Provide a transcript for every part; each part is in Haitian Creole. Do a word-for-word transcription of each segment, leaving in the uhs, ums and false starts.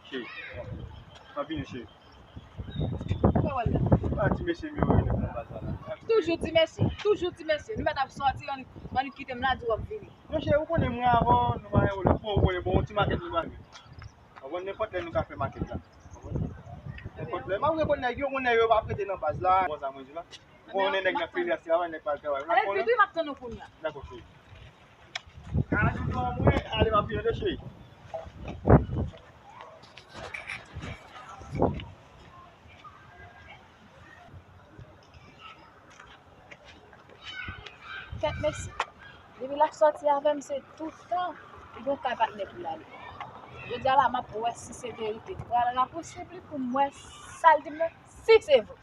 Cheri, m ap vini, cheri. Sa w wè l la? Ah, ti mesye m yo rele nan baz la. Toujou ti mesye, toujou ti mesye. Nou mèt ap sòti, annik, annik kite m la, di w ap vini. Non, cheri, ou konnen mwen avè w, nou pa gen pwoblèm. Bon, ou konnen, bon, yon ti makèt nou pral fè. Ou konprann, nenpòt lè nou ka fè makèt la. Ou konprann? Nenpòt lè. M ap reponn nèg yo, bon, nèg yo pa ap rete nan baz la. Bon, sa mwen di la. Ou konnen nèg nan filias la, nèg pral travay. Ale vit wi, m ap tann ou kounye a. Dakò, cheri. Gade non mwen, ale m ap vini de cheri. Fèt mesi. Depi l ap sòti avè m, se toutan li gon kay patnè pou l ale. Jodi a la, m ap wè si se verite. Pral rapousib li pou m wè sa l di m nan, si se vre.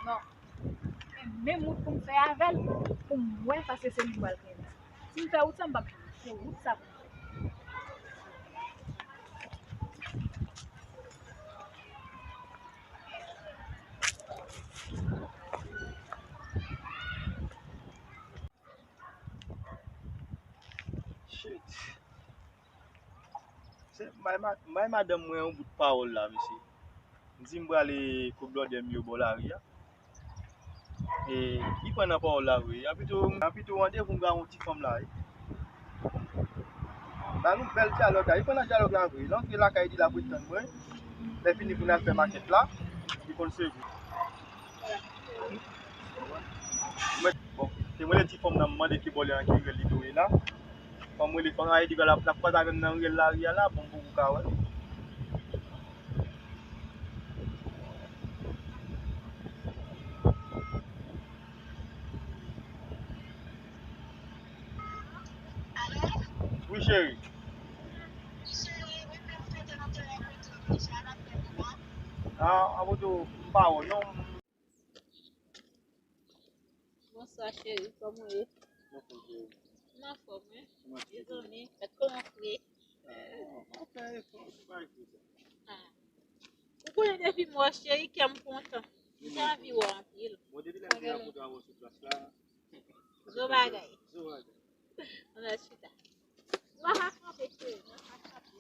Non. Men, menm wout pou m fè avè l, pou m wè, paske se li m pral kenbe. Si m fè wout sa, m p ap jwenn. Se wout sa pou m fè. Shit. Se, m bay ma-, m bay madanm mwen yon bout pawòl la, mesye. M di m prale kot blòdè m yo bò lari a. E, li pran nan pawòl la vre. Anpito, anpito randevou m gen yon ti fanm la, wi. Ba nou bèl dyalòg la. Li pran nan dyalòg la vre. L antre lakay li, l ap ret tann mwen. Lè fini pou n al fè makèt la, li konn se vre. Mwen, bon, se mwen le ti fanm nan, m mande ki bò li an, ki rèl li dwe la. Fanm rele fanm a, li di l ap, l ap kwaze avè m nan rèl lari a la, bon, m poko ka wè l. Wi, cheri. Ah, apoto, m pa wè non. Bonswa, cheri. Kòman w ye? Mwen fò, cheri. M anfòm, wi. Kòman w ye? Mezanmi, mèt kòman w ye? Ah, mwen fè efò, se pa efò sa. Ah. Ou konnen depi m wè w, cheri, kè m kontan. M te anvi wè w anpil. Bon, depi lè m te rankontre avè w sou plas la. Zo bagay. Zo bagay. Ann al chita. Mwen pa kanpe, cheri. Mwen pa kanpe.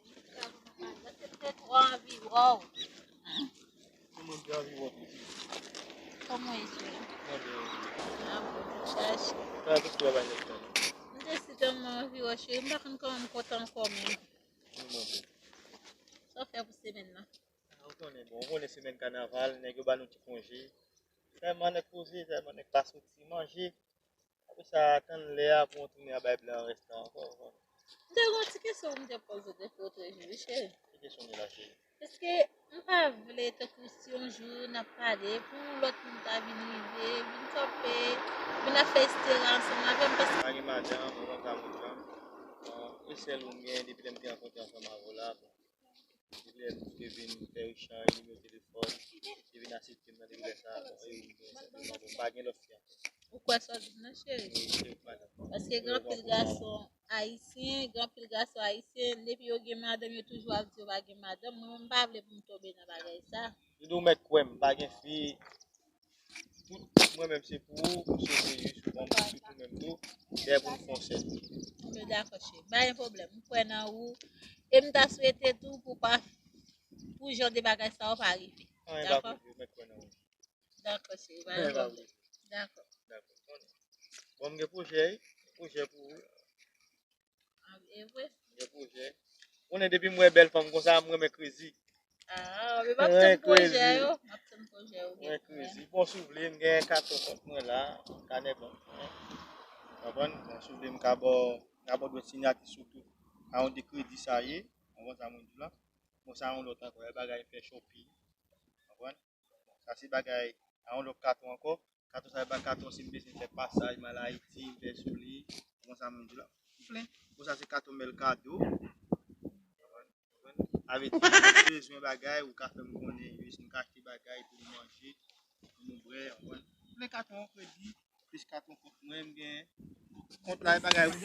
Mwen te twò anvi wè w. Kòman w ye, cheri? Mwen byen. Ah bon, chèche. Sa tout travay nèg la. M te si tèlman anvi wè w, cheri. M pa konn kòman m kontan ankò menm. Mwen byen. Sa w fè pou semèn nan? Ou konnen, bon, ou konnen semèn kanaval, nèg yo ba nou ti konje. Tèlman nèg poze, tèlman nèg pa soti manje. Apre sa, tann lè a pou nou tounen a bay blan rès la ankò. M te gen yon ti kesyon pou m te poze w depi lòt jou, wi, cheri. Ki kesyon w gen la, cheri? Paske m pa vle, tankou si yon jou n ap pale, pou yon lòt moun ta vin rive, vin kanpe, vin ap fè istera ansanm avè m, paske m pa gen madanm, ou konn sa moun jan. Bon, e sèl ou m gen depi lè m te rankontre ansanm avè w la, bon. Depi lè nou te vin fè echanj nimewo telefòn, li te vin asepte m nan depi lè sa a, bon, e, bon, m pa gen lòt fi ankò. Ou kwè sa w di m nan, cheri? Wi, se vre, madanm. Paske gen anpil gason ayisyen, gen anpil gason ayisyen, depi yo gen madanm, yo toujou ap di yo pa gen madanm. Mwen menm, m pa vle pou m tonbe nan bagay sa. Li di w mèt kwè m, m pa gen fi. Tout mwen menm se pou ou, pou sove jis ou ban m tout ou menm tou, dèyè pou n fè yon sèl. Mwen dakò, cheri. Pa gen pwoblèm. M kwè nan ou. E m ta swete tou pou pa, pou jan de bagay sa yo pa rive. Anyen pa pou ou, mèt kwè nan ou. Dakò, cheri. Pa gen pwoblèm. Dakò. Dakò. Bon, m gen pwojè, wi. Pwojè pou ou. Ah, e vre? Gen pwojè. Konnen depi m wè bèl fanm konsa, m renmen krezi. Ah, men m ap tann pwojè yo. M ap tann pwojè yo. Mwen krezi. Bon, si w vle, m gen katon kont mwen la, kanè bank mwen. Konprann? Bon, si w vle, m ka ba w, m ka ba w dwèt siyati sou tout. A yon de kredi sa ye. Konprann sa mwen di w la? Bon, sa yon lòt ankò. E bagay fè shopping. Konprann? Sa se bagay, a yon lòt katon ankò. Katon sa, e pa katon si m bezwen fè pasaj, m al Ayiti, m fè sou li. Konprann sa mwen di w la? Ou plen. Bon, sa se katon Mercado. Avè di, si w bezwen bagay, ou ka fè m konnen, jis nou ka achte bagay pou nou manje, pou nou bwè, konprann? Plen katon an kredi, plis katon kont mwen, m gen kont la, e bagay wouj.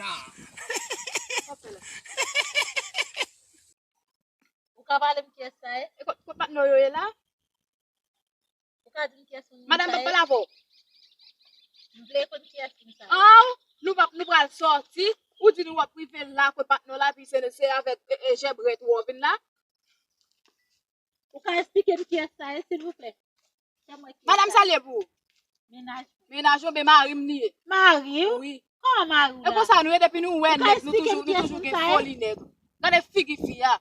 Ou ka pale m kiyès sa ye? E kot, kot patnè w yo ye la? Ou Madanm, m ap pale avè w. M vle konn kiyès moun sa ye. Anw, nou p ap, nou pral sòti. Ou di nou w ap rive la, kwe patnè w la, epi se, se avèk, e, e, jèbrèt ou an vin la. Ou ka esplike m kiyès sa ye, silvouplè? Fè m wè kiyès sa ye. Madanm, sa l ye pou ou? Mennaj. Mennaj ou, men mari m li ye. Mari w? Wi. Kòman mari w la? E konsa nou ye, depi nou wè nèg, nou toujou, nou toujou gen foli nèg. Gade figi fi a.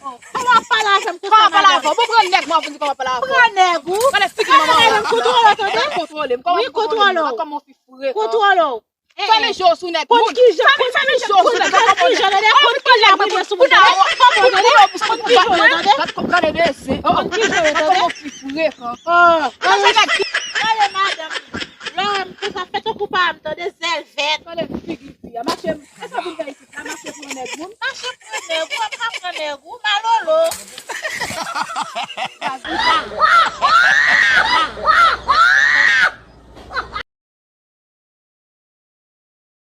Oh, kòman w ap pale avè m konsa, madanm? Kòman w ap pale avè m? Bon, pran nèg mwen, pou di kòman w ap pale avè m. Pran nèg ou. Gade figi manman w la. Kontwole w, tande? Kontwole m. Kòman kontwole m? Kòman w fi frekan? Kontwole w. Fèmen je w sou nèg moun. Fèmen je w sou nèg moun. Konn kijan, konn kijan, tande, konn kijan l ap rive sou moun, tande. Konn kijan l ap rive sou moun, tande. Gade de zen. Konn kijan l ap rive, tande. Kòman w fi frekan? Oh, gade nèg ki